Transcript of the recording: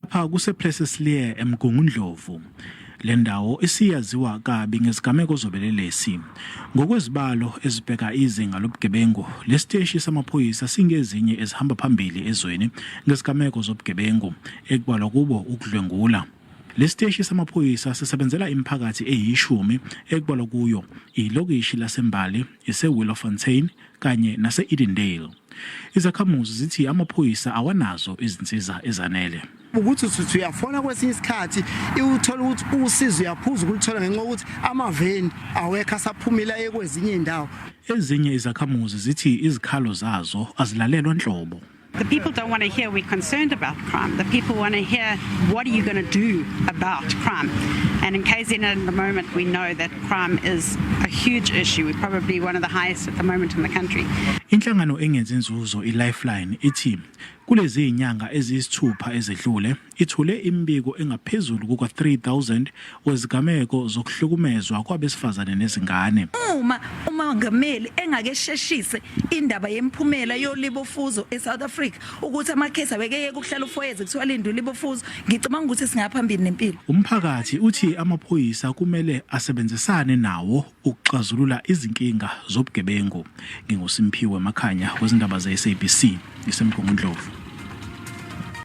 Lapha kusePlessislaer eMgungundlovu. Le ndawo isiyaziwa kabi ngezigameko zobelelesi. Ngokwezibalo ezibheka izinga lobugebengu, lesiteshi samaphoyisa singezinye ezihamba phambili ezweni ngezigameko zobugebengu, ekubalwa kubo ukudlwengula. Lesiteshi samaphoyisa sisebenzela imiphakathi eyishumi ekubalwa kuyo ilokishi laseMbali, iseWillowfontein kanye nase-Edendale. Izakhamuzi zithi amaphoyisa awanazo izinsiza ezanele. Ukuthi uthi uyafona kwesinye isikhathi iwuthola ukuthi usizo uyaphuza ukulithola ngenxa yokuthi amaveni awekho asaphumile aye kwezinye iy'ndawo. Ezinye izakhamuzi zithi izikhalo zazo azilalelwa nhlobo. The people don't want to hear we're concerned about crime. The people want to hear what are you going to do about crime. And in KZN at the moment, we know that crime is a huge issue. We're probably one of the highest at the moment in the country. Inhlangano engenzi inzuzo iLifeline ithi kulezi inyanga eziyisithupha ezedlule ithule imibiko engaphezulu kuka-3000 wezigameko zokuhlukumezwa kwabesifazane nezingane. Uma umongameli engakesheshise indaba yemphumela yolibofuzo eSouth Africa ukuthi amakhesi awekeyeke ukuhlala ufoyeze kuthiwa linde ulibofuzo, ngicabanga ukuthi singaphambili nempilo. Umphakathi uthi amaphoyisa kumele asebenzisane nawo ukuxazulula izinkinga zobugebengu. NginguSimphiwe Makhanya wezindaba ze-SABC ngiseMgungundlovu.